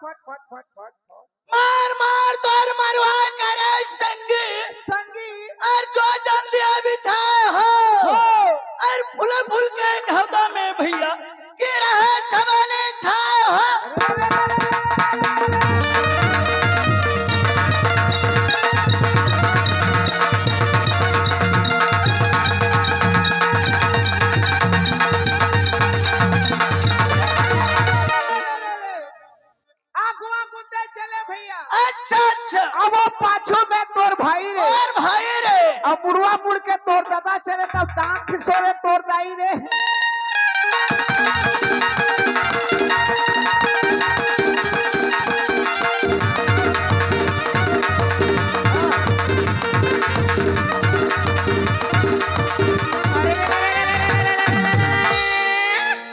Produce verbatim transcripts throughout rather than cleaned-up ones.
फट, फट, फट, फट। मार, मार, तोर मरवा करे संगी। संगी। अरे जो जल्दी आ बिछाए हो। हो। अरे फूल फूल के घौदा में भैया, गिरा है छवाले छाए हो। आगू आगू ते चले भैया। अच्छा, अच्छा। अब वो पाछू में तोर भाई रे। तोर भाई रे। अब मुड़वा मुड़ के तोर दादा चले, तब दांत खिसोरे तोर दाई रे।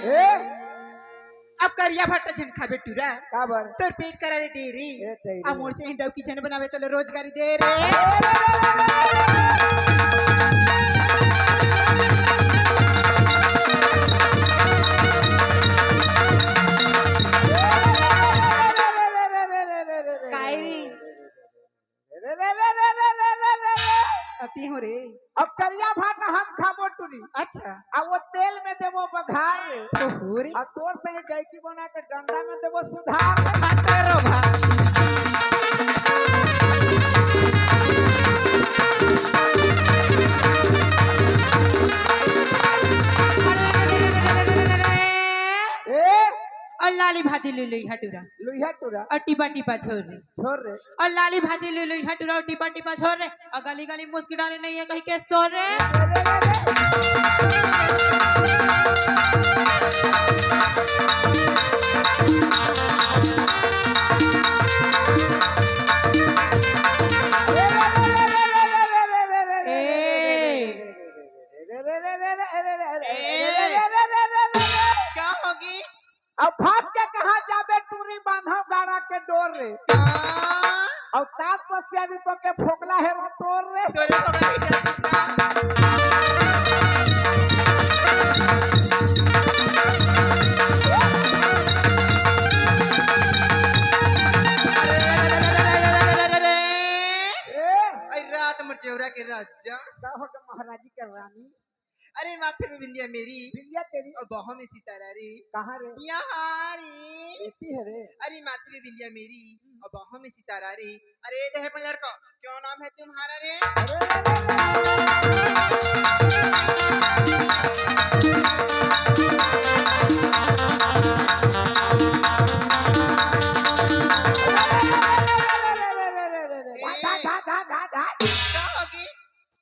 ए? अब करिया भट्टा झन खाबे टूरा। काबर? तोर पेट करा रे दे रे। ए, दे रे। अब मोर से हिंडव की झन बनावे, तोला रोजगारी दे रे। काय रे? रे, रे, रे, रे। अति हो रे। अब करिया भाटा हम खाबो टूरी। अच्छा। अब वो तेल में देबो बघार रे। तो हो रे। और तोर से ही गैकी बना के डंडा में देबो सुधार रे। बात करो भाई। ए? और लाली भाजी ले ले हटूरा। लुइहा टूरा। और टिपा टिपा छोर रे। छोर रे। और लाली भाजी लुई लुई हटुरा टिपा टिपा छोर रे। और गली गली मुस्की डाले नहीं है कहीं के शोर रे। ए। ए। क्या होगी? अब भाग के कहाँ जाबे टूरी, बांधव गाड़ा के डोर रे। हाँ। और तात पसिया भी तो के फोकला है वो तोर रे। तोरे फोकला है क्या दिखता? अरे, अरे, अरे, अरे, अरे, अरे, अरे, अरे। ए? अरे रात मर जेवरा के राजा। का हो के महाराजी के रानी? अरे माथे में बिंदिया मेरी, बिंदिया तेरी। और बाहों में सितारा रे। कहाँ रे? यहाँ रे। बेटी है रे। अरे माथे में बिंदिया मेरी और बाहों में सितारा रे। अरे दहेपन लड़का, क्या नाम है तुम्हारा रे? अरे, अरे, अरे, अरे। ए, धा, धा, धा, धा, धा। क्या होगी?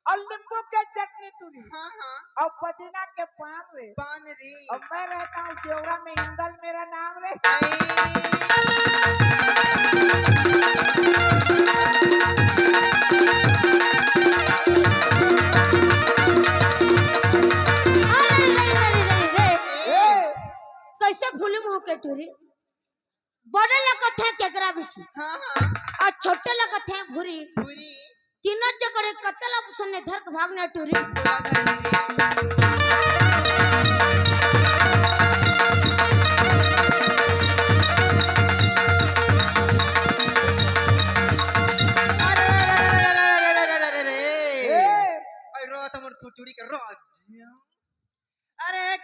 और नींबू के चटनी टूरी। हाँ, हाँ। और पुदीना के पान रे। पान रे। और मैं रहता हूँ जेवरा में, इंदल मेरा नाम रे। अरे, अरे, अरे, अरे, अरे। ए। कैसे भूलूं हो के टूरी? बड़े ला कथे केकरा बिछी। हाँ, हाँ। अउ छोटे ला कथे भूरी। भूरी। तीनों जगह रे कतला पुसने धर के भागने टूरी। अरे, अरे, अरे, अरे, अरे, अरे, अरे, अरे। ए। अरे, रात हमर खुचड़ी के रात जिया। अरे एक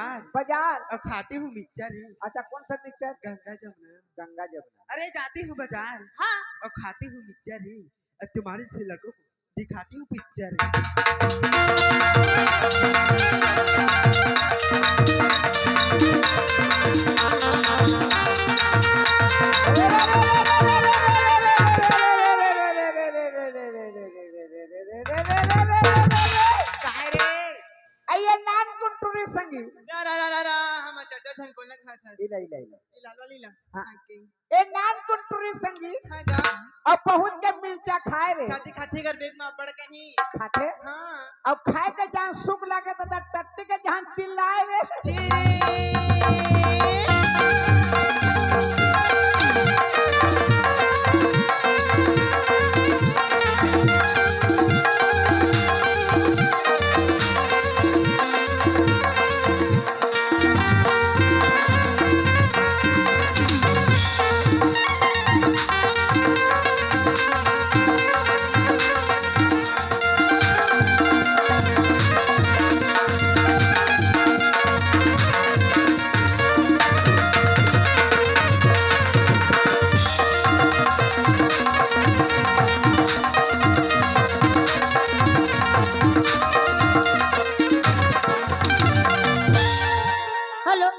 बाजार। बाजार। और खाती हूँ मिक्सचर ही। अच्छा, कौन सा मिक्सचर? गंगा जमुना। गंगा जमुना। अरे, जाती हूँ बाजार। हाँ। और खाती हूँ मिक्सचर ही। और तुम्हारे से लड़कों को दिखाती हूँ पिक्चर। काय रे? अइया नान कुन टूरी संगी। रा, रा, रा, रा, रा, हम चर्चा धन कोन लगा था। इला, इला, इला। इला, लो, लीला। हाँ। हाँ, के। ए नान कुन टूरी संगी। हाँ गा। अब बहुत के मिर्चा खाए रे। खाती खाती कर बेग में अब्बड़ कनी। खाते? हाँ। अब खाए के जहाँ सुख लागे तो टट्टी के जहाँ चिल्लाए रे। चिरी। हेलो,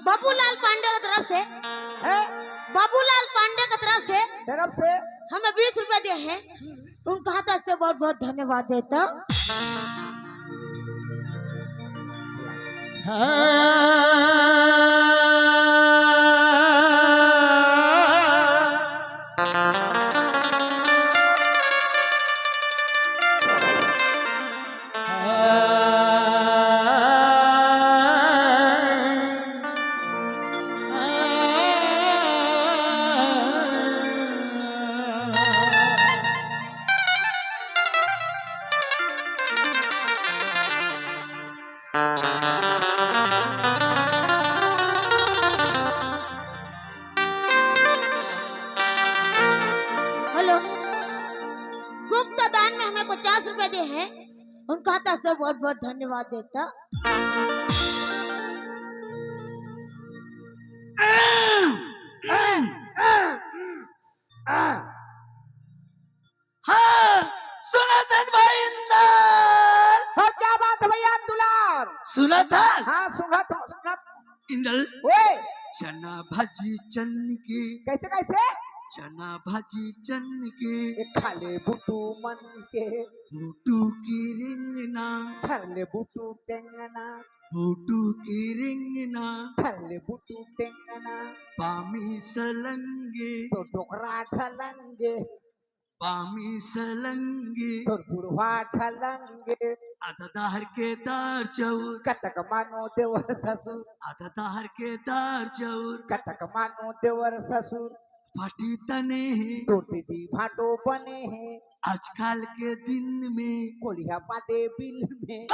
बाबूलाल पांडे की तरफ से, हैं? बाबूलाल पांडे की तरफ से तरफ से? हमें बीस रुपए दिए हैं, उनका हाथ से बहुत बहुत धन्यवाद देता। हेलो, गुप्त दान में हमें पचास रुपए दिए हैं, उनका हाथ से बहुत बहुत धन्यवाद देता। हाँ, सुनत हस भाई इंदल। हाँ, क्या बात है भैया दुलार? सुनत हस? हाँ, सुनत हूँ, सुनत हूँ। इंदल। ओए। चना भाजी चन के। कैसे, कैसे? चना भाजी चन के। ए, खा ले बुटू मन के। बुटू की रिंगना। धर ले बुटू टेंगना। बुटू की रिंगना। धर ले बुटू टेंगना। पामी सलंगे। तो डोकरा ढलंगे। पामी सलंगे। तोर बुढ़वा ढलंगे। आधा दाहर के दार चाउर। कतक मानो देवर ससुर। आधा दाहर के दार चाउर। कतक मानो देवर ससुर। पाटी तने हे। तोर दीदी भाटो बने हे। आजकल के दिन में। कोलिहा पादे बिल में। ए!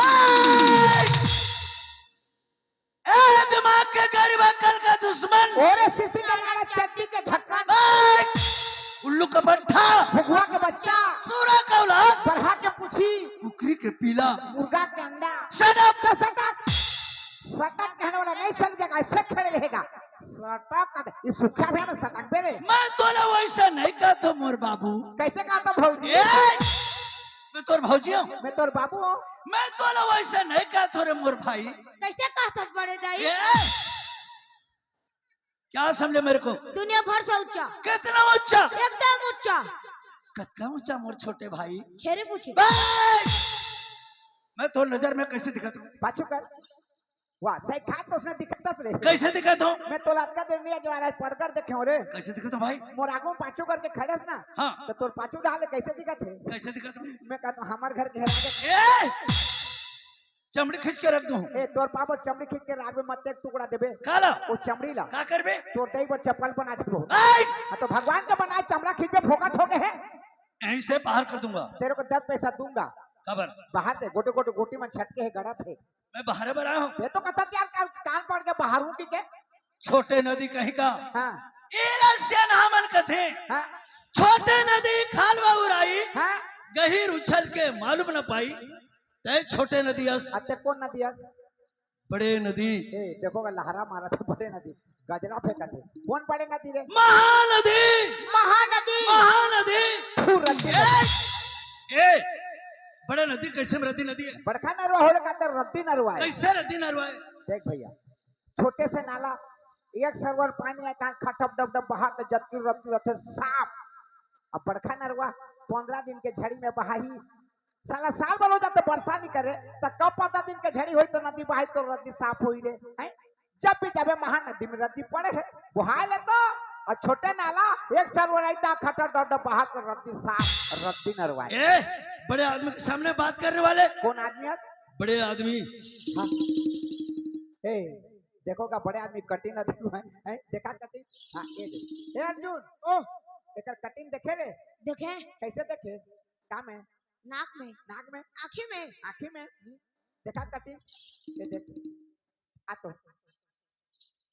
ए, दिमाग के गरीब अकल का दुश्मन। ओरे सिसी का मारा चड्डी के ढक्कन। ए, उल्लू का पट्ठा। भुगवा के बच्चा। सूरा का औलाद। बरहा के पूछी। कुकरी के पीला। मुर्गा के अंडा। Shut up। तो सटक। सटक कहने वाला नहीं समझेगा, ऐसे खड़े रहेगा। सटक, ये सूखा भी है ना, सटक बे रे। मैं तोला वैसा नहीं कहत हों मोर बाबू। कैसे कहत हों भौजी? ए, मैं तोर भौजी हूँ। मैं तोर बाबू हूँ। मैं तोला वैसा नहीं कहत हों रे मोर भाई। कैसे कहत हस बड़े दाई? ए, क्या समझे मेरे को? दुनिया भर से ऊंचा। कितना ऊंचा? एकदम ऊंचा। कतका ऊंचा मोर छोटे भाई? छेरे पूछे। बस! मैं तोर नजर में कैसे दिखत हूँ? पाछू कर। वाह, सही खात तो उसने दिखत रहे। कैसे दिखत हूँ? मैं तोला अतका देर नहीं, जो आज पड़कर देखे हूँ रे। कैसे दिखत हूँ भाई? मोर आगू पाछू करके खड़े हस ना। हाँ। तो तोर पाछू डाले कैसे दिखत हे? कैसे दिखत हूँ? मैं कहता हूँ, हमार घर घेरा दे। ए! चमड़ी खींच के रख दूँ। ए, तोर पापा चमड़ी खींच के राख में मत एक टुकड़ा देबे। काला? वो चमड़ी ला। का करबे? तोर दई बर चप्पल बना देबो। आई! हाँ, तो भगवान के बनाए चमड़ा खींचबे, फोकट हो गए है। यहीं से बाहर कर दूंगा। तेरे को दस पैसा दूंगा। काबर? बाहर दे, गोटे गोटे गोटी मन छटके है, गड़त है। मैं बाहर बर आया हूँ। ये तो कहता यार, कान, कान पड़ के बाहर हूँ, ठीक है? छोटे नदी कहीं का। हाँ। एला सियान हमन कथे। हाँ। छोटे नदी खाल मा उराई। हाँ। गहिर उछल के मालूम न पाई। तय छोटे नदी अस। अते कौन नदी अस? बड़े नदी। ए, देखो, लहरा मारा था बड़े नदी। गजरा फेंकत हे। कौन बड़े नदी रे? महानदी। महानदी। महानदी। तू रद्दी ए, नदी। ए, बड़े नदी कैसे में रद्दी नदी है? बड़का नरवा होले का तो रद्दी नरवा है। कैसे रद्दी नरवा है? देख भैया, छोटे से नाला, एक सरवर पानी आए, कहाँ खटप डब डब बहा के जतकी रद्दी रहते साफ। अब बड़का नरवा पंद्रह दिन के झड़ी में बहाही, साला साल भर हो जाते बरसा नहीं करे, तो कब पता दिन के झड़ी होई तो नदी बहाई तो रद्दी साफ होई रे, हैं? जब भी जाबे महानदी में रद्दी पड़े है, बहाए ले तो, और छोटे नाला एक सरवर आई ता खटर डर डर बहा के रद्दी साफ, रद्दी नरवाए। ए, बड़े आदमी के सामने बात करने वाले। कौन आदमी है? बड़े आदमी। हाँ। ए, देखो का बड़े आदमी कटिंग आदमी है, हैं? देखा कटिंग? हाँ, ये दे। ए अर्जुन, ओ। एकर कटिंग देखे रे? देखे। कैसे देखे? का में? नाक में। नाक में? आँखी में। आँखी में? देखा कटिंग? ये देख। आ तो।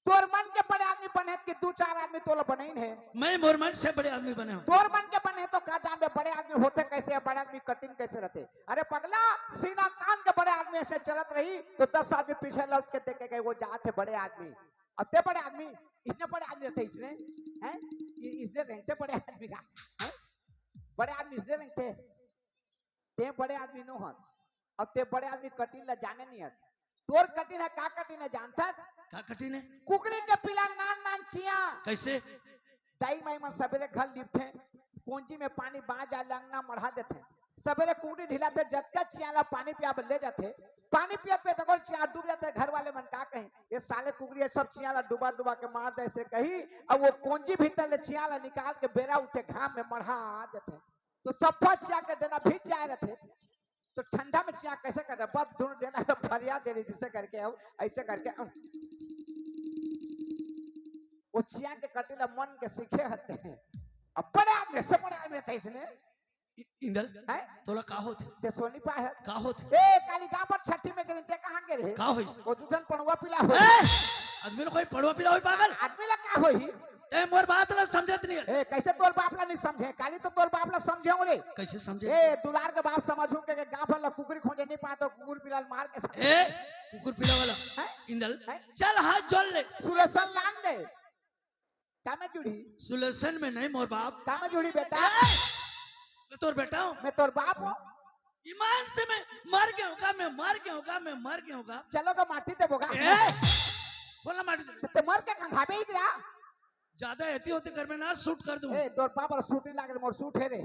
तोर मन के बड़े आदमी बने कि दू चार आदमी तोला बनइन हे? मैं मोर मन से बड़े आदमी बने हूँ। तोर मन के बने तो का जानबे बड़े आदमी होते कैसे, बड़े आदमी कटिंग कैसे रहते? अरे पगला, सीना तान के बड़े आदमी ऐसे चलत रही तो दस आदमी पीछे लौट के देखे गए, वो जात है बड़े आदमी। अब ते बड़े आदमी, इसने बड़े आदमी रहते इसने, हैं? इ-, इसने रहते बड़े आदमी का, हैं? बड़े आदमी इसने रहते। ते बड़े आदमी नो हन। अब ते बड़े आदमी कटिन ला जाने नहीं हन। तोर कटिन है, का कटिन है जानथस? का कटिन है? कुकरी के पीला नान नान चिया। कैसे? दाई माई मन सबेरे घर लिपथे, कोंजी में पानी बाँच जाए, अंगना मढ़ा देथे। सबेरे कुकरी ढिलाथे, जतका चिया ला पानी पिया बर ले जाथे। पानी पियत पियत अगर चिया डूब जाथे, घर वाले मन का कही, "ये साले कुकरी है, सब चिया ला डुबा डुबा के मार दे," ऐसे कही। अब वो कोंजी भीतर ले चिया ला निकाल के बेरा उठे, घाम में मढ़ा देथे। तो सफा चिया के डेना भीज जाए रहथे, तो ठंडा में चिया कैसे करथे? बस दोनों डेना ला फरिया दे रही, जिसे करके अब ऐसे करके अब वो चिया के कटी ला मन के सीखे हते हैं। अब बड़े आदमी से बड़े आदमी थे इसने। इ-, इंदल, हैं? तोला का होथे? ते सोनी पा है। का होथे? ए, काली गांव पर छठी में गेलिन, ते कहाँ गे रहे? का होइस? वो दू ठन पड़वा पिला हो। ए! आदमी ला कोई पड़वा पिला होई पागल? आदमी ला का होई? ते मोर बात ला समझत नहीं है। ए, कैसे तोर बाप ला नहीं समझे? काली तो तोर बाप ला समझे हो रे। कैसे समझे? ए, दुलार के बाप समझू के, के गांव भर ला कुकरी खोजे नहीं पाए तो कुकुर पिला ला मार के समझे। ए, कुकुर पिला वाला। हैं? इंदल, हैं? चल हाथ जोड़ ले। सुलेसन लान दे। का में जुड़ी? सुलेसन में नहीं मोर बाप। का में जुड़ी बेटा? ए, मैं तोर बेटा हूँ। मैं तोर बाप हूँ। ईमान से मैं मर गया हूँ का? मैं मर गया हूँ का? मैं मर गया हूँ का? चलो का माटी दे बोगा। ए, बोला माटी दे। ते मर के खंगाबे ही गिरा। ज्यादा एती होती घर में ना सूट कर दूं। ए, तोर बाप ला सूट नहीं लागे, मोर सूट हे रे।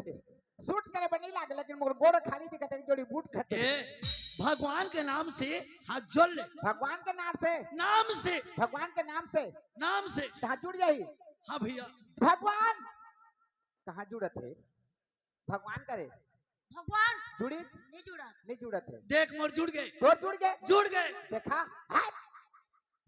सूट करे बर नहीं लागे, लेकिन मोर गोड़ खाली दिखत हे, जोड़ी बूट खटे। ए, भगवान के नाम से हाथ जोड़ ले। भगवान के नाम से? नाम से। भगवान के नाम से? नाम से। हाथ जुड़ जाही। हाँ भैया। भगवान कहाँ जुड़त हे? भगवान करे। भगवान जुड़िस? नहीं जुड़त। नहीं जुड़त हे। देख मोर जुड़ गए। तोर जुड़ गए? जुड़ गए। देखा? हाय।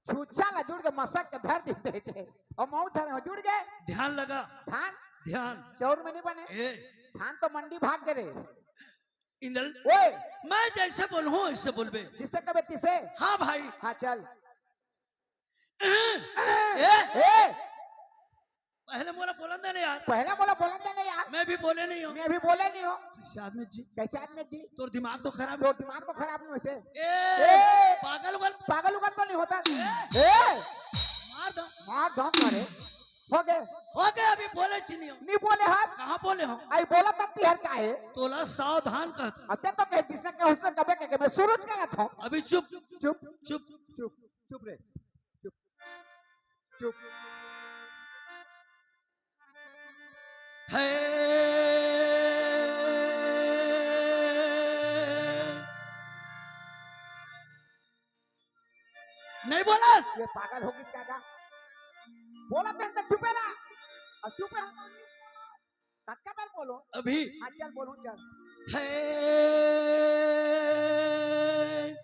छुच्छा ला जुड़ के मसक के धर दिस हे। अउ मऊ धर हो जुड़ गए। ध्यान लगा। धान? ध्यान। चाउर में नहीं बने। ए। धान तो मंडी भाग गए रे। इंदल। ओए। मैं जैसे बोलूं वैसे बोलबे। जिसे कबे तिसे? हाँ भाई। हाँ चल। ए, ए, ए, पहले मोला बोलन दे ना यार। पहले मोला बोलन दे ना यार। मैं भी बोले नहीं हूँ। मैं भी बोले नहीं हूँ। कैसे आदमी जी? कैसे आदमी जी? तोर दिमाग तो खराब है। तोर दिमाग तो खराब नहीं वैसे। ए, ए, पागल उगल। पागल उगल तो नहीं होता। ए, ए, मार दो। मार दो करे। हो गए। हो गए, अभी बोले ची नहीं हो। नहीं बोले हर। कहाँ बोले हो? आई बोला तब तिहर का है? तोला सावधान कहत। अच्छा तो कहे जिसने कहे उसने कबे कहे मैं शुरू करत हूँ। अभी चुप। चुप। चुप। चुप। चुप रे। चुप। चुप। है। नहीं बोलस। ये पागल होगी क्या? बोला तेरे तो चुपे रहा। अब चुपे हो तो नहीं बोलो। कतका बार बोलो? अभी। हाँ, चल बोलूं, चल। है।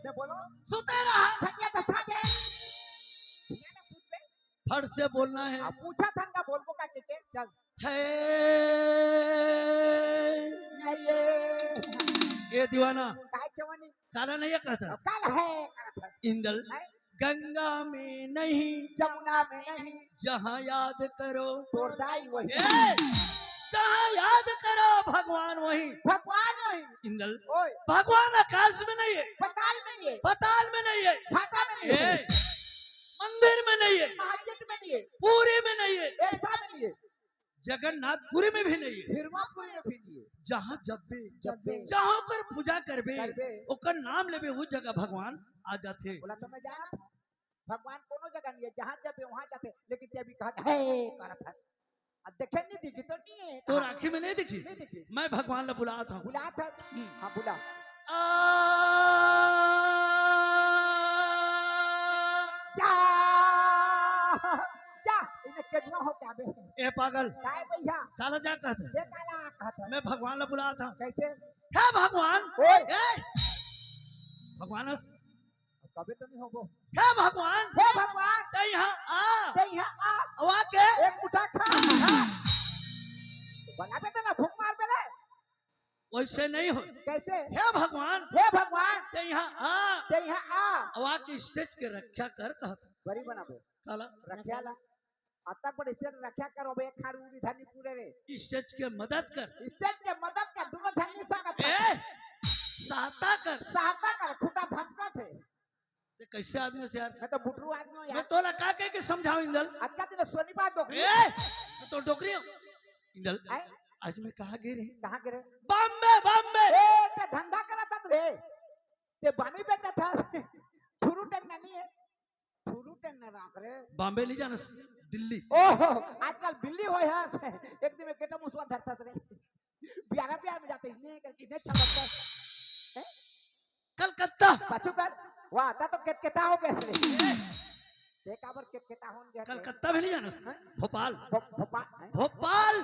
मैं बोलो। सुते रहा। खटिया धसा दे। खटिया ना सुत बे। फट से बोलना है। अब पूछा था ना, बोलबो का के, के? चल। है। नहीं ये। ये दीवाना। काय जवानी? काला नहीं है कहता। अब काला है, कहता। इंदल। है? गंगा में नहीं, जमुना में नहीं, जहाँ याद करो। तोर दाई वही। ए, जहाँ याद करो भगवान वही। भगवान वही। इंदल, ओए। भगवान आकाश में नहीं है। पताल में नहीं है। पताल में नहीं है। भाटा में नहीं है। ए, मंदिर में नहीं है। मस्जिद में नहीं है। पूरी में नहीं है। ऐसा नहीं है। जगन्नाथपुरी में भी नहीं है। हिरवापुरी में भी नहीं है। जहाँ जब्बे, जब्बे। जहाँ ओकर पूजा करबे, करबे। ओकर नाम लेबे, वो जगह भगवान आ जाथे। बोला तो मैं जानत हूँ, भगवान कोनो जगह नहीं है, जहाँ जब्बे वहाँ जाथे, लेकिन ते अभी कहा है करत है। अब देखे नहीं दिखी तो नहीं है। तोर आँखी में नहीं दिखी? नहीं दिखी। मैं भगवान ला बुलात हूँ। बुलात है? हम्म। हाँ, बुला। आ। जा, जा, इन्हें केजुआ हो क्या बे? ए पागल। काय भैया? काला जा कहत है? ये काला कहत है? मैं भगवान ला बुलात हूँ। कैसे? हे भगवान। ओए। ए! भगवान अस-, कबे तो नहीं होबो। हे भगवान। हे भगवान। ते यहाँ आ। ते यहाँ आ। अउ आके एक मुठा खा। हाँ। तो बना बे तो ना भूख मार बे रे। वैसे नहीं हो। कैसे? हे भगवान। हे भगवान। ते यहाँ आ। ते यहाँ आ। अउ आके स्टेज के रक्षा कर कहत। बड़ी बनाबो। काला। रक्षा ला। अब तक बड़े स्टेज रक्षा करो बे, खाड़ उड़ी धनी पूरे रे। स्टेज के मदद कर। स्टेज के मदद कर, दोनों झन नहीं सकत। ए, सहायता कर। सहायता कर, खुटा धसका थे। ते कैसे आदमी हो यार? मैं तो बुटरू आदमी हूँ यार। मैं तोला का कह के समझाऊं इंदल? अच्छा तेरे सोनी बात डोकरी। ए, मैं तो डोकरी हूँ। इंदल, आए? आज मैं कहाँ गिरे? कहाँ गिरे? बॉम्बे, बॉम्बे। ए, ते धंधा करा था रे। ते बामी बेचा था। ठुरू टंग नहीं है। ठुरू टंग ना राख रे। बॉम्बे नहीं जाना, दिल्ली। ओहो, आजकल बिल्ली होय हस। एक दिन में केटा मुसवा धरथस रे। बियारा बियार में जाते इतने करके इतने छलकता। हैं? कलकत्ता। पाछू कर। वाह, ता तो केतकेता हो गए रे। ते काबर केतकेता होन गया? कलकत्ता भी नहीं जाना। हैं? भोपाल। भो-, भोपाल, हैं? भोपाल।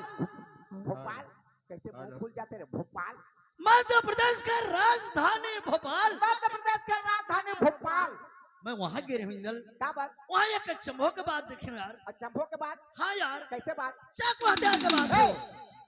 भोपाल। कैसे मुंह फूल जाते रे? भोपाल। मध्य प्रदेश का राजधानी भोपाल। मध्य प्रदेश का राजधानी भोपाल। मैं वहां गिरे हूँ इंदल। का बात? वहां एक अचंभो के बात देखे यार। अचंभो के बात? हाँ यार। कैसे बात? चाकू हथियार के बात ए, है।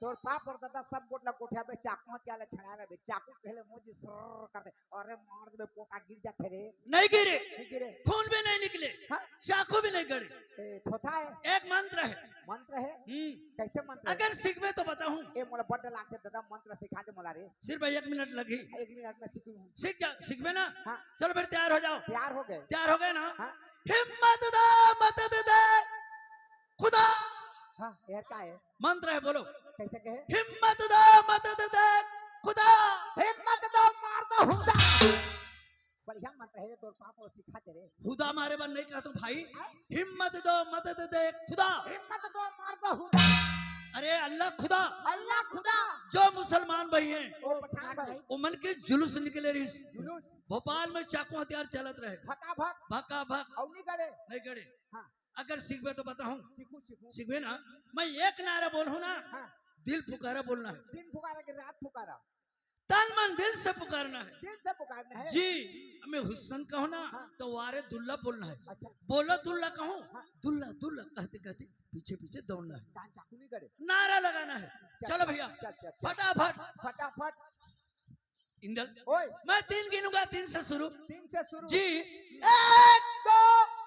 तोर बाप अउ दादा सब गोठ ला गोठिया बे, चाकू हथियार ला छड़ा रहे बे, चाकू कहले मुझे सर्र कर दे, अरे मार दे बे, पोटा गिर जाथे रे। नहीं गिरे। नहीं गिरे। खून भी नहीं निकले। हाँ? चाकू भी नहीं गड़े। ए, थोथा है। एक मंत्र है। मंत्र है? हम्म। कैसे मंत्र है? अगर सीखबे तो बताऊं। ए, मोला बड्ड लागथे दादा, मंत्र सिखा दे मोला रे। सिर्फ एक मिनट लगी। एक मिनट में सीखूं। सीख जा, सीखबे ना? हाँ। चलो फिर तैयार हो जाओ। तैयार हो गए। तैयार हो गए ना? हाँ। हिम्मत दा मदद दे खुदा। हाँ, यार का है? मंत्र है, बोलो। कैसे कहे? हिम्मत दा मदद दे खुदा। हिम्मत दो मार दो हुदा। बढ़िया मंत्र हे, तोर पाप वो सिखा दे रे। खुदा मारे बर नहीं कहता हूँ भाई, हाँ? हिम्मत दो, मदद दे खुदा। हिम्मत दो, मार दो हुदा। अरे अल्लाह खुदा। अल्लाह खुदा। जो मुसलमान भाई हैं, वो पठान भाई। वो मन के जुलूस निकले रहिस। जुलूस। भोपाल में चाकू हथियार चलत रहे। भका भक। भका भक। और नहीं गड़े। नहीं गड़े। हाँ। अगर सीखबे तो बताऊं। सीखू, सीखू। सीखबे ना, मैं एक नारा बोलूं ना, हाँ। दिल पुकारा बोलना है। दिन पुकारा के रात पुकारा। तन मन दिल से पुकारना है। दिल से पुकारना है। जी, मैं हुस्न कहूं ना, हाँ। तो वारे दुल्ला बोलना है। अच्छा। बोलो दुल्ला कहूं, हाँ। दुल्ला दुल्ला कहते कहते पीछे पीछे दौड़ना है। दान चाकू नहीं करे। नारा लगाना है। चल, चलो चल, भैया, चल, चल, चल। फटाफट। फटाफट। इंदल, ओए। मैं तीन गिनूंगा, तीन से शुरू। तीन से शुरू। जी। एक, दो,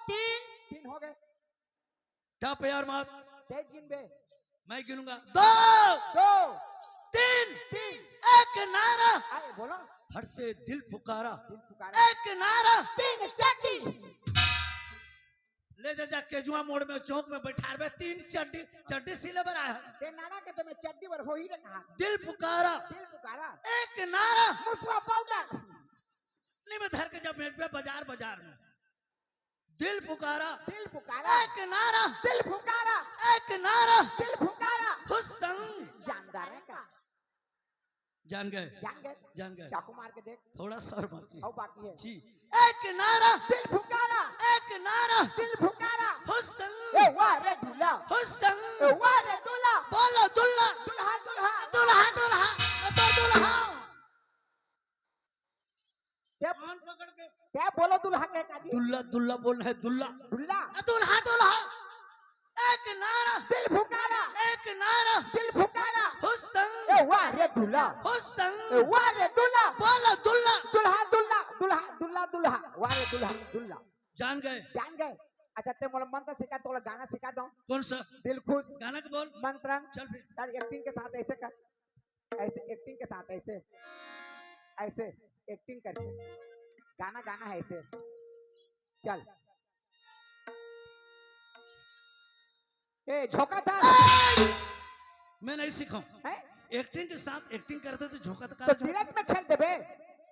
तीन। तीन हो गए। टप यार मात। तेज गिन बे। मैं गिनूंगा। दो। दो। तीन। तीन। एक नारा। आए, बोलो। फट से दिल पुकारा। दिल पुकारा। एक नारा। तीन चड्डी। ले जा, जा केजुआ मोड़ में चौक में बैठार बे, तीन चड्डी, चड्डी सिले बर आया है। ते नाना के तो मैं चड्डी बर हो ही रे कहा। दिल पुकारा। दिल पुकारा। एक नारा। मुसवा पाउडर। नहीं, मैं धर के जब बेचबे बाजार, बाजार में। दिल पुकारा। दिल पुकारा। एक नारा। दिल पुकारा। एक नारा। दिल पुकारा। हुस्न। जानदार है का? जान गए? जान गए? जान गए। चाकू मार के देख। थोड़ा सा और बाकी है। और बाकी है। जी। एक नारा। दिल पुकारा। एक नारा। दिल पुकारा। हुस्न। ए वाह रे दूल्हा। हुस्न। ए वाह रे दूल्हा। बोलो दुल्ला। दुल्हा, दुल्हा। दुल्हा, दुल्हा। तो दुल्हा। क्या, कान पकड़ के। क्या बोलो दुल्हा के काजी? दुल्ला, दुल्ला बोल रहे, दुल्ला। दुल्ला? आ, दुल्हा, दुल्हा। एक नारा। दिल पुकारा। एक नारा। दिल पुकारा। हुस्न। ए वाह रे दूल्हा। हुस्न। ए वाह रे दूल्हा। बोलो दुल्ला। दुल्हा, दुल्ला, दुल्हा, दुल्हा, दुल्हा। वाह रे दूल्हा, दुल्ला। जान गए? जान गए। अच्छा, ते मोला मंत्र सिखा, तोला गाना सिखा दो। कौन सा? दिल खुश। गाना के बोल। मंत्र। चल फिर। सर, एक्टिंग के साथ ऐसे कर, ऐसे एक्टिंग के साथ ऐसे, ऐसे एक्टिंग करके गाना गाना है ऐसे। चल। ए, झोंका था। मैं नहीं सीखा हूँ। हैं? एक्टिंग के साथ एक्टिंग करते तो झोंका तो तो कर। तिरक में खेल देबे।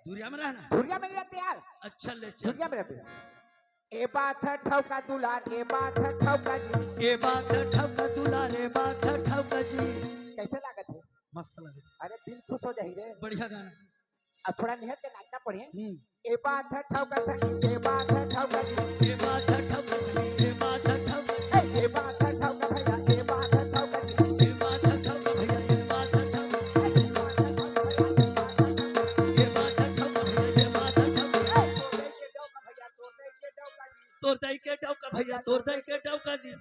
दुरिया में रहना। दुरिया में रहते यार। अच्छा ले चल। दुरिया में रहते। ए बात है ठौका दुलार, ए बात है ठौका जी। ए बात है ठौका दुलार, ए बात है ठौका जी। कैसे लागत है? मस्त लगे। अरे दिल खुश हो जाही रे। बढ़िया गाना। अब थोड़ा निहर के नाचना पड़े। हम्म। ए बात है ठौका सखी, ए बात है ठौका जी। ए बात है ठौका सखी, ए बात है ठौका जी। ए, ए बात है ठौका भैया, ए बात है ठौका जी। ए बात है ठौका भैया, ए बात है ठौका। ए, ए बात है ठौका भैया, ए बात है ठौका। ए बात है ठौका भैया, ए बात है ठौका। ए, तोर दई के डौका भैया, तोर दई के डौका जी। तोर दई के डौका भैया, तोर दई के डौका जी। ए!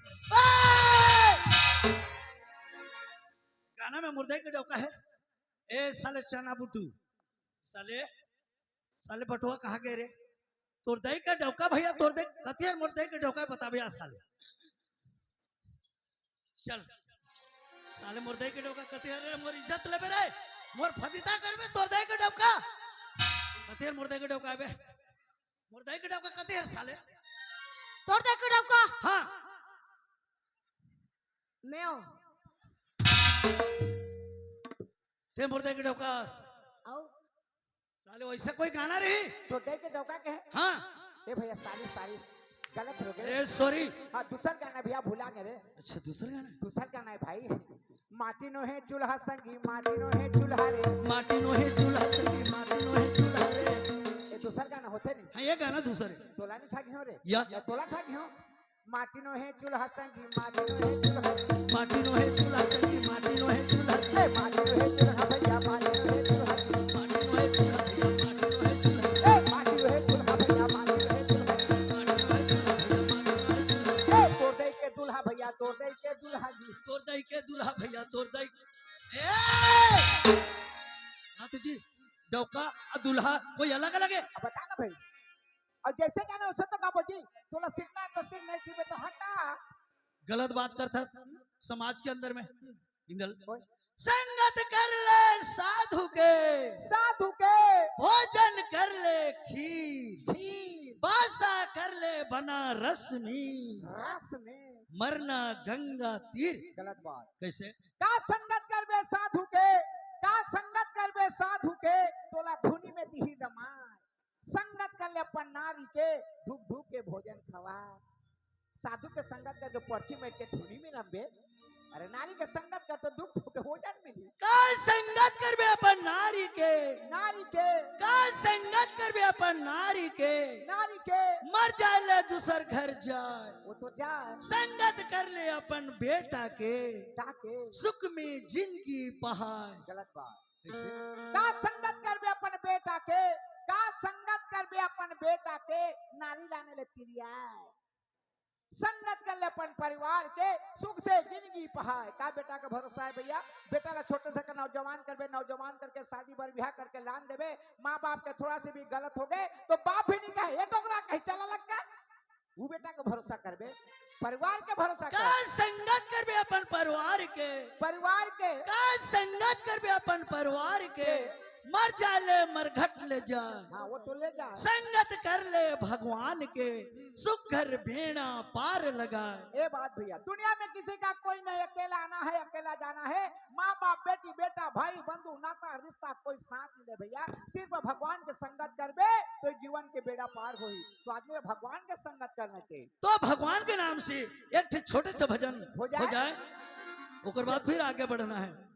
गाना में मोर दई के डौका है। ए साले चना बुड्डू, साले, साले बटुआ कहाँ गए रे? तोर दई के डौका भैया, तोर दई, कतियर मोर दई के डौका बता भैया साले। चल, साले मोर दई के डौका कतियर रे, मोर इज्जत लेबे रे, मोर फदिता करबे तोर दई के डौका। कतियर मोर दई के डौका बे, मोर दई के डौका कतियर साले। तोर दई के डौका? हाँ। मैं हूँ। ते मोर दई के डौका। आओ। साले वैसे कोई गाना रही? तोर दई के डौका के है? हाँ। ए भैया, सारी, सारी गलत हो गए। अरे सॉरी। हाँ, दूसर गाना भैया भुला गए रे। अच्छा, दूसर गाना? दूसर गाना है भाई। माटी नोहे चूल्हा संगी, माटी नोहे चूल्हा रे। माटी नोहे चूल्हा संगी, माटी नोहे चूल्हा रे। ये दूसर गाना होते नहीं। हाँ, ये गाना दूसर है। तोला नहीं ठाक हो रे। या। या तोला ठाक हो। माटी नोहे चूल्हा संगी, माटी नोहे चूल्हा रे। माटी नोहे चूल्हा संगी, माटी नोहे चूल्हा रे। ए, माटी नोहे चूल्हा भैया, माटी नोहे चूल्हा रे। माटी नोहे चूल्हा भैया, माटी नोहे चूल्हा रे। ए, माटी नोहे चूल्हा भैया, माटी नोहे चूल्हा रे। माटी नोहे चूल्हा भैया, माटी नोहे चूल्हा रे। ए, तोर दई के दूल्हा भैया, तोर दई के दूल्हा जी। तोर दई के दूल्हा भैया, तोर दई। ए! नाथ जी, डौका और दूल्हा कोई अलग अलग है? अब बता ना भाई। और जैसे जाने वैसे तो गाबो जी। तोला सीखना है तो सीख, नहीं सीखे तो हटा। गलत बात करता समाज के अंदर में। इंदल। ओए। संगत कर ले साधु के। साधु के। भोजन कर ले खीर। खीर। बासा कर ले बनारस में। रस में। मरना गंगा तीर। गलत बात। कैसे? का संगत करबे साधु के, का संगत करबे साधु के, तोला धुनी में दिही दमाय। संगत कर अपन नारी के धूप धूप के भोजन खवा। साधु के संगत कर जो पर्ची मेट के धुनी में नंबे। अरे नारी के संगत कर तो धूप धूप के भोजन मिली। का संगत करबे अपन नारी के? नारी के। का संगत करबे अपन नारी के? नारी के। मर जाए ले दूसर घर जाए। वो तो जाए। संगत कर ले अपन बेटा के। बेटा के। सुख में जिंदगी पहाए। गलत बात। कैसे? का संगत करबे अपन बेटा के, का संगत करबे अपन बेटा के, नारी लाने ले पिरिया। संगत कर ले अपन परिवार के, सुख से जिंदगी पहाए। का बेटा के भरोसा है भैया? बेटा ला छोटे से के नौजवान करबे, नौजवान करके शादी बर ब्याह करके लान देबे, माँ बाप के थोड़ा से भी गलत हो गए तो बाप भी नहीं कहे, "ये टोकरा कहीं चला लग का?" वो बेटा के भरोसा करबे, परिवार के भरोसा का कर। संगत करबे अपन परिवार के। परिवार के। का संगत करबे अपन परिवार के। के। मर जाए ले मरघट ले जाए। हाँ, वो तो ले जाए। संगत कर ले भगवान के, सुख घर बेड़ा पार लगाए। ये बात भैया, दुनिया में किसी का कोई नहीं, अकेला आना है, अकेला जाना है। माँ बाप, बेटी बेटा, भाई बंधु नाता रिश्ता कोई साथ नहीं दे भैया। सिर्फ भगवान के संगत करबे तो जीवन के बेड़ा पार होही। तो आदमी भगवान के संगत करना चाहिए। तो भगवान के नाम से एक ठे छोटे से भजन हो जाए। हो जाए, ओकर बाद फिर आगे बढ़ना है।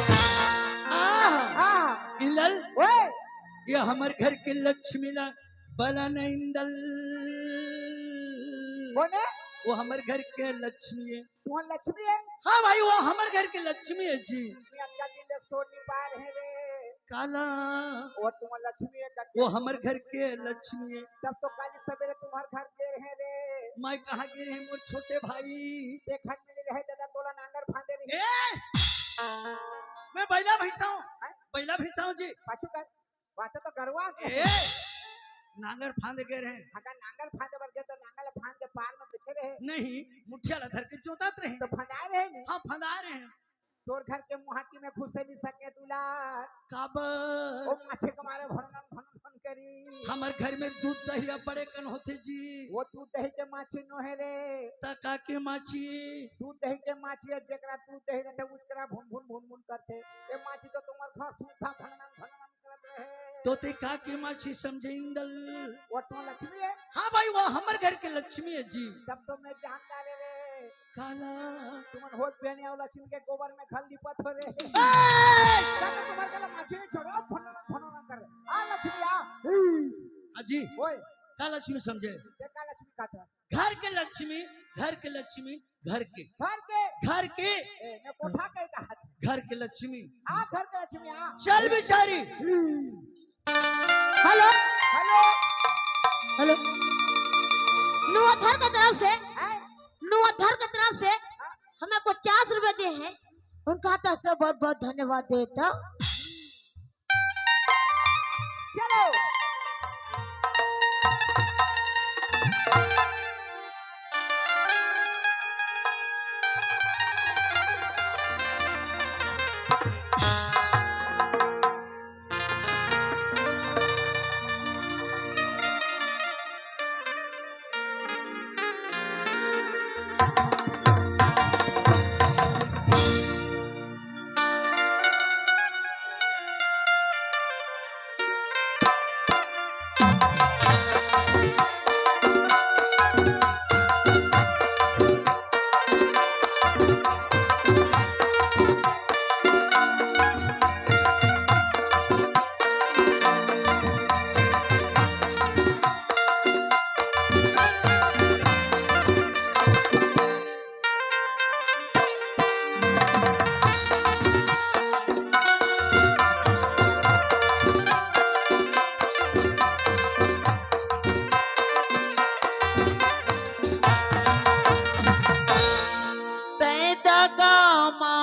आह! आह! इंदल, ओए! ये हमर घर के लक्ष्मी ला बला न इंदल। कोन हे? वो हमर घर के लक्ष्मी हे। तुम्हार लक्ष्मी हे? हाँ भाई, वो हमर घर के लक्ष्मी हे जी। ये अतका दिन ले सोन नी पाए रहे रे। काला? वो तुम्हार लक्ष्मी हे, कब वो हमर घर के लक्ष्मी हे। तब तो काली सवेरे तुम्हार घर गे रहे रे। मैं कहाँ गे रहे, मोर छोटे भाई? देखत मिले रहे दादा, तोला नांगर फांदे रहे। ए! मैं बैला भैंसा हूँ, हैं? बैला भैंसा हूँ जी। पाछू कर, बात तो गरवा से। ए! नांगर फांदे गे रहे। अगर नांगर फांदे बर गे तो नांगर फांद के पार में बैठे रहे। नहीं, मुठिया ला धर के जोतात रहे। तो फंदाए रहे नहीं। हाँ, फंदाए रहे। तोर घर के मुहाटी में घुसे नहीं सके दुलार। काबर? ओ माछी के मारे भनन भनन भन करी। हमर घर में दूध दही अब बड़े कन होथे जी। वो दूध दही के माछी नोहे रे। त का के माछी? दूध दही के माछी हे, जेकरा दूध दही रहथे, उसकरा भुन भुन भुन भुन करथे। ये माछी तो तुम्हार घर सुद्धा भनन भनन करत रहे। तो ते का के माछी समझे इंदल? वो तो लक्ष्मी हे। हाँ भाई, वो हमर घर के लक्ष्मी हे जी। तब तो मैं जानता रे रे। काला? तुमन होत बेनिया वाला लक्ष्मी के गोबर में घर लिपत हो रे। ए! तब तो तुम्हार गला माछी नहीं छोड़ो, भनन भनन कर। आ लक्ष्मी आ। अजी, ओए। का लक्ष्मी समझे? ते का लक्ष्मी कहता? घर के लक्ष्मी, घर के लक्ष्मी, घर के। घर के। घर के। ए, मैं कोठा के कहा था। घर के लक्ष्मी। आ, घर के लक्ष्मी, आ। चल बिचारी। हेलो। हेलो। हेलो। नुआधर के तरफ से, हैं? नुआधर के तरफ से हाँ? हमें पचास रुपए दिए हैं, उनका हाथ से बहुत बहुत धन्यवाद देता। चलो। तैं दगा मा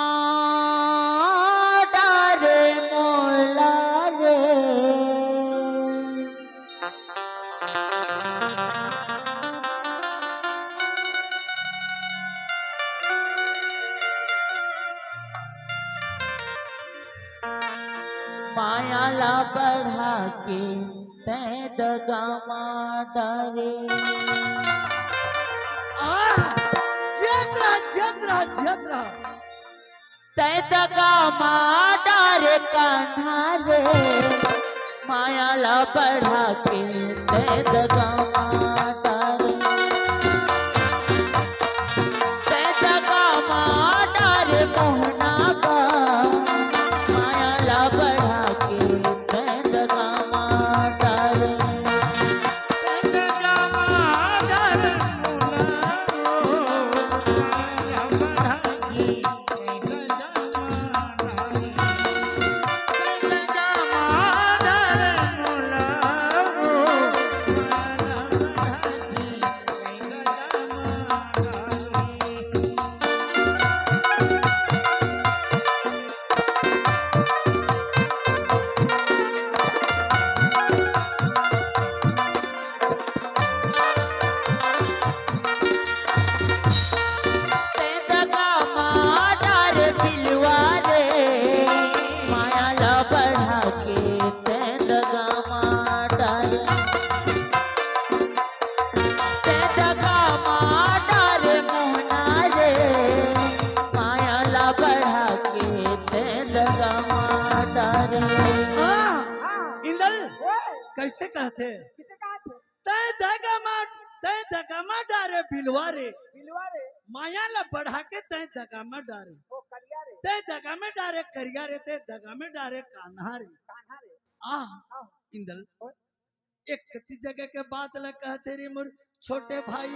डारे मोला रे। माया ला बढ़ा के तैं दगा मा डारे। आह! जियत रहा, जियत रहा, जियत रहा। तैं दगा मा डारे कान्हा रे, माया ला बढ़ा के तैं दगा मा डारे। तैं दगा मा डारे मोहना बा, माया ला बढ़ा के तैं दगा मा डारे। कइसे कहथे? किसे कहा थे? तैं दगा मा, तैं दगा मा डारे बिलवा रे। बिलवा रे। माया ला बढ़ा के तैं दगा मा डारे। ओ करिया रे। तैं दगा मा डारे करिया रे, तैं दगा मा डारे कान्हा रे। कान्हा रे। आह, आह। इंदल। ओए। एक कति जगह के बात ला कहथे रे मोर छोटे भाई।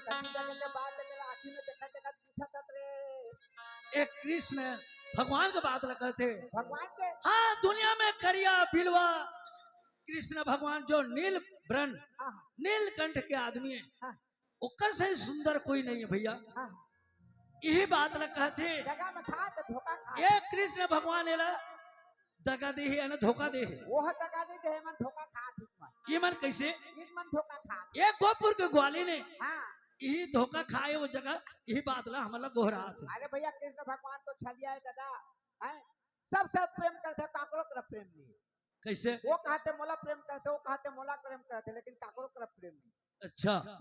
कति जगह के बात ला आँखी में देखत देखत पूछत हस रे। एक कृष्ण भगवान के बात ला कहथे। भगवान के? हाँ, दुनिया में करिया बिलवा कृष्ण भगवान जो नील बरन, हाँ, हाँ। नीलकंठ के आदमी हे, हाँ। ओकर से सुंदर कोई नहीं हे भैया। हाँ। इही बात ला कहथे। दगा में खा त धोखा खा। ए कृष्ण भगवान एला दगा दे हे, यानी धोखा दे हे। वो ह दगा दे दे हे, मन धोखा खा ठीक मन। ये मन कइसे? ये मन धोखा खा। ए गोपुर के ग्वालिन हे। हाँ। इही धोखा खाए वो जगह, इही बात ला हमन ला गोहरात हे। अरे भैया, कृष्ण भगवान तो छलिया हे दादा, हैं? सब सब प्रेम करथे, काकरो तरफ प्रेम नहीं। कइसे? वो कहाथे मोला प्रेम करथे, वो कहाथे मोला प्रेम करथे, लेकिन काकरो तरफ प्रेम नहीं। अच्छा,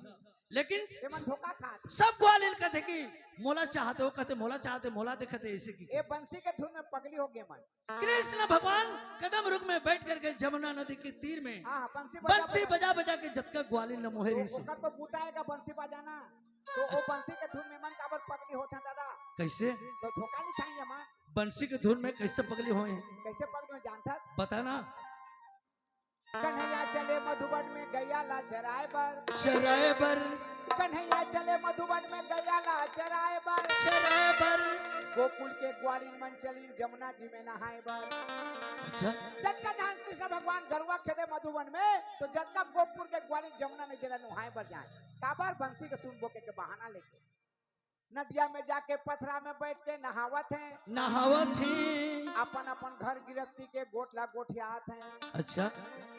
लेकिन ये मन धोखा खात। सब ग्वालिन कथे कि मोला चाहथे, वो कथे मोला चाहथे, मोला देखथे, अइसे कि ए बंसी के धुन में पगली हो गे मन। कृष्ण भगवान कदम रुख में बैठ करके जमुना नदी के तीर में हाँ, बंसी बजा बंसी बजा बजा के जतका ग्वालिन ल मोहे ओ-, रहिस हे। ओकर तो बूता आय गा बंसी बजाना। तो ओ बंसी के धुन में मन काबर पगली होथे दादा? कइसे? तो धोखा नहीं खाई हे मन। बंसी के धुन में कइसे पगली होय हे? कइसे पगली होय जानथस? बता ना। कन्हैया चले मधुबन में गैया ला चराए बर। चराए बर। कन्हैया चले मधुबन में गैया ला चराए बर। चराए बर। गोकुल के ग्वालिन मन चलिन जमुना जी में नहाए बर। अच्छा। जतका जहाँ कृष्ण भगवान गरुवा खेदे मधुबन में, तो जतका गोपुर के ग्वालिन जमुना नदी ला नहाए बर जाए। काबर बंसी के सुन बोके के बहाना लेके। नदिया में जाके पथरा में बैठ के नहावत हे। नहावत हे। अपन अपन घर गिरस्ती के गोठ ला गोठियात हे। अच्छा।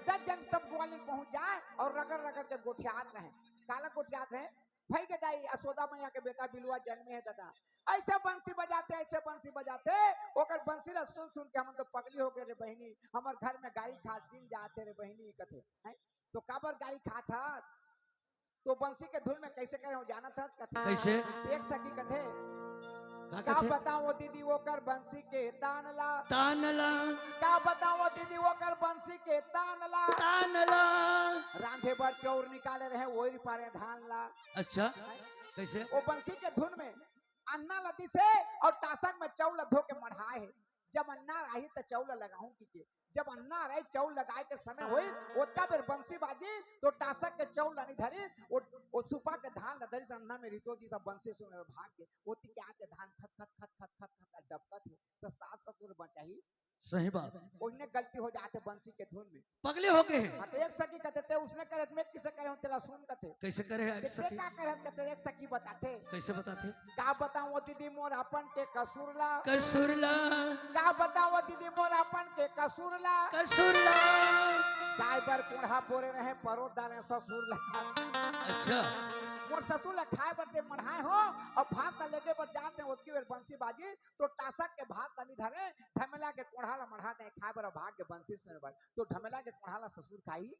दस झन सब ग्वालिन पहुंच जाए अउ रगड़ रगड़ के गोठियात रहे। काला गोठियात हे? भई के दाई यशोदा मैया के बेटा बिलवा जनमे हे दादा। अइसे बंसी बजाथे, अइसे बंसी बजाथे, ओकर बंसी ला सुन सुन के हमन तो पगली हो गे रे बहिनी, हमर घर में गारी खात दिन जाथे रे बहिनी कथे। हैं? तो काबर गारी खात हस? तो बंसी के धुन में कइसे करे हों जानत हस कथे? कइसे? एक सखी कथे, का का कथे? बतावं दीदी ओकर बंसी के तान ला। तान ला। का बतावं दीदी ओकर बंसी के तान ला। तान ला। रांधे बर चौर निकाले रहे, ओइर पारे धान ला। अच्छा, कइसे? ओ बंसी के धुन में अन्ना ला दिस हे अउ टासक में चौर ला धो के मढ़ाए हे। जब अन्ना आही त चौर ला लगाहूं कहिके। जब अन्ना रही चौर लगाए के समय होई, ओतका बेर बंसी बाजी तो टासक के चौर ला नहीं धरी, ओ, ओ सुपा के धान ला धरी, अन्ना में रितो जी सब बंसी सुने भाग के, ओती के आके धान खत खत खत खत खत खत डबकत हे, तो सास ससुर बचाही। सही बात। ओइने गलती हो जाथे बंसी के धुन में। पगली हो गे हे। हाँ, तो एक सखी कथे, "ते उसने करे, मैं किसे करे हूँ, तेला सुन," कथे। कइसे करे हे एक सखी? का करे कथे, एक सखी बताथे। कइसे बताथे? का बतावं दीदी मोर अपन के कसूर ला। कसूर ला। का बतावं दीदी मोर अपन के कसूर ला। कसूर ला। खाए बर कोंढ़ा बोरे रहे, परोस डारे ससुर ला। अच्छा। मोर ससुर ला खाए बर ते मढ़ाए हों अउ भात ला लेगे बर जात हे, ओतकी बेर बंसी बाजी तो टासक के भात ला नी धरे, ढमेला के कोंढ़ा ला मढ़ा दे, खाए बर भाग के बंसी सुने बर, तो ढमेला के कोंढ़ा ला ससुर खाही?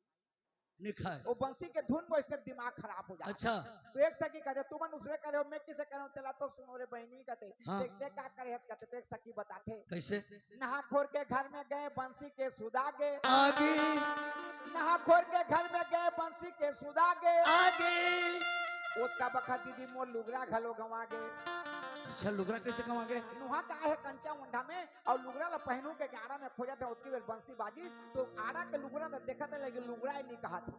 नहीं खाए। वो बंसी के धुन में इसके दिमाग खराब हो जाता। अच्छा। तो एक सखी कथे, "तुमन उसने करे हो, मैं किसे करे हूँ, तेला तो सुनो रे बहिनी," कथे। हाँ। देख, देख का करे हस कथे, तो एक सखी बताथे। कइसे? नहा खोर के घर में गए, बंसी के सुदा गे। आगे। नहा खोर के घर में गए, बंसी के सुदा गे। आगे। ओतका बखत दीदी मोर लुगरा घलो गंवा गे। अच्छा, लुगरा कइसे गंवा गे? नुहा का हे कंचा ओंढा में, अउ लुगरा ला पहनू के गाड़ा में खोजत हे, ओतकी बेर बंसी बाजी, तो आड़ा के लुगरा ला देखत हे, लेकिन लुगरा ही नहीं कहत हे।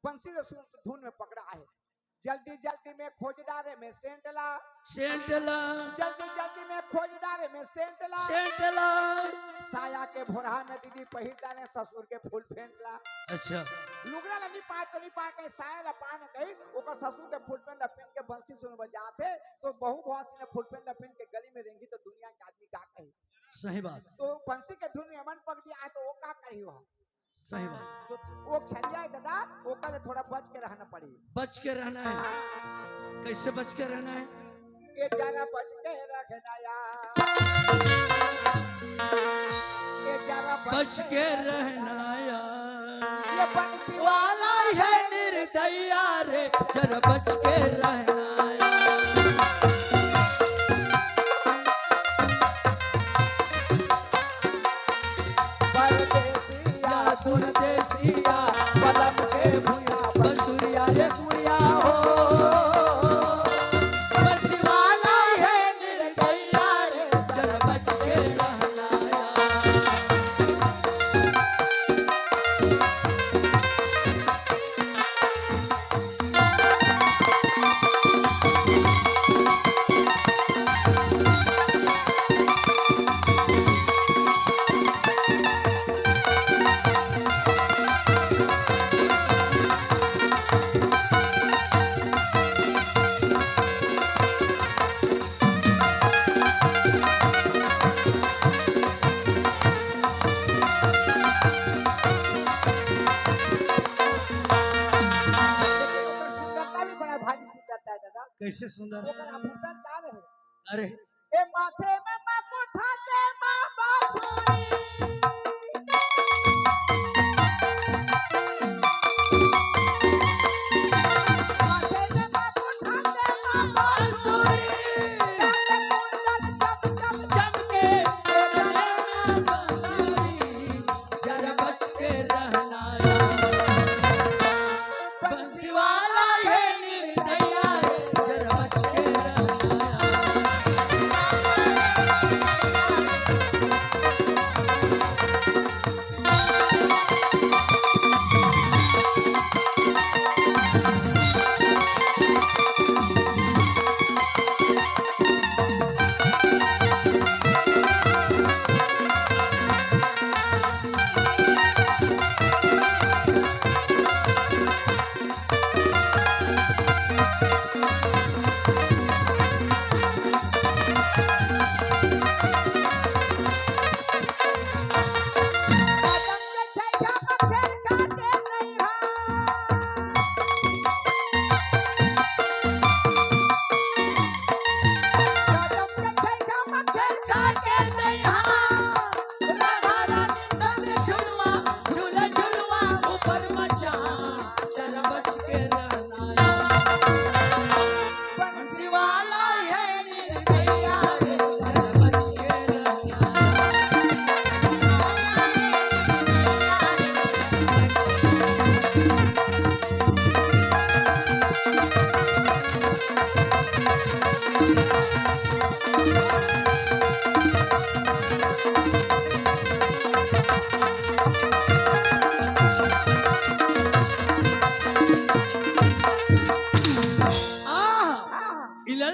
बंसी ला सुन, धुन में पकड़ा हे। जल्दी जल्दी में खोज डारे में सेंट ला। सेंट ला। जल्दी जल्दी में खोज डारे में सेंट ला। सेंट ला। साया के भोरहा में दीदी पहिर डारे ससुर के फुल पैंट ला। अच्छा। लुगरा ला नहीं पाए तो नहीं पाए, कहीं साया ला पाए न कहीं, ओकर ससुर के फुल पैंट ला पहन के बंसी सुन बजात हे, तो बहू भवासी ने फुल पैंट ला पहन के गली में रेंगी तो दुनिया के आदमी का कही? सही बात। तो बंसी के धुन में मन पगली आए तो वो का करी हो? सही बात। तो वो छलिया हे दादा, ओकर ले थोड़ा बच के रहना पड़ी। बच के रहना हे। कइसे बच के रहना हे? ए जरा बच के रहना यार। ए जरा बच के रहना यार। ये बंसी वाला हे निर्दया रे, जरा बच के रहना यार। परदेसी बसुरिया रे गुड़िया हो, बंसीवाला है निर्दयिया रे, जरा बच के रहना यार। ओकर सुंदरता भी बड़ा भारी सुंदरता है दादा। कैसे सुंदर? ओकर आभूषण का रहे? अरे। ए माथे में मकुट दे बाबा सोनी।